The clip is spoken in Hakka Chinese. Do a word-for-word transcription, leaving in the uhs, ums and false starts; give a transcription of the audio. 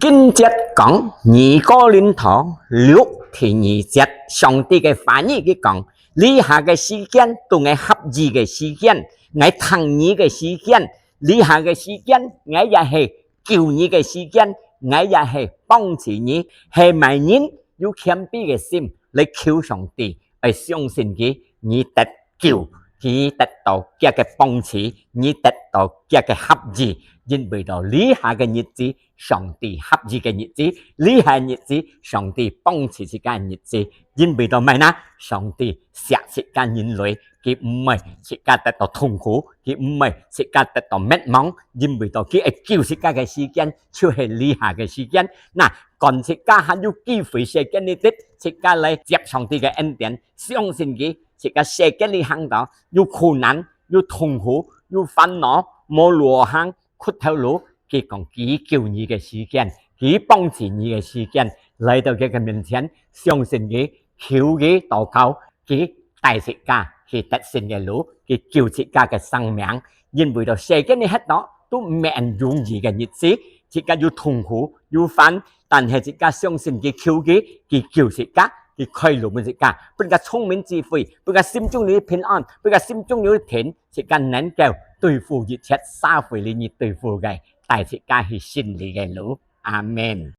經節講，二哥林多六第二節，上帝个話語佢講：這下个時間，都𠊎合意个時間，𠊎聽你个時間，這下个時間，𠊎也係救你个時間，𠊎也係幫助你，係麼人有謙卑个心來求上帝，愛相信佢，你得救，佢得到佢个幫助，你得到佢个合意，因為到這下个日子，上帝合意个日子，這下日子，上帝幫助自家个日子，因為到麼个呢？上帝惜自家人類，佢毋愛自家得到痛苦，佢毋愛自家得到滅亡，因為到佢愛救自家个時間，就係這下个時間。那，趕自家還有機會世間裡得，自家來接上帝个恩典，相信佢，自家世間裡行到，有苦難，有痛苦，有煩惱，無路行， 屈頭路，佢講佢救你个時間，佢幫助你个時間，來到佢个面前，相信佢，求佢，禱告，佢帶自家去得勝个路，佢救自家个生命。因為到世間裡歇到，都毋係容易个日子，自家有痛苦，有煩，但係自家相信佢，求佢，佢救自家，佢開路分自家，分自家聰明智慧，分自家心中有平安，分自家心中有定， 自家能夠對付一切社會裡你對付个，帶自家去勝利个路。阿們。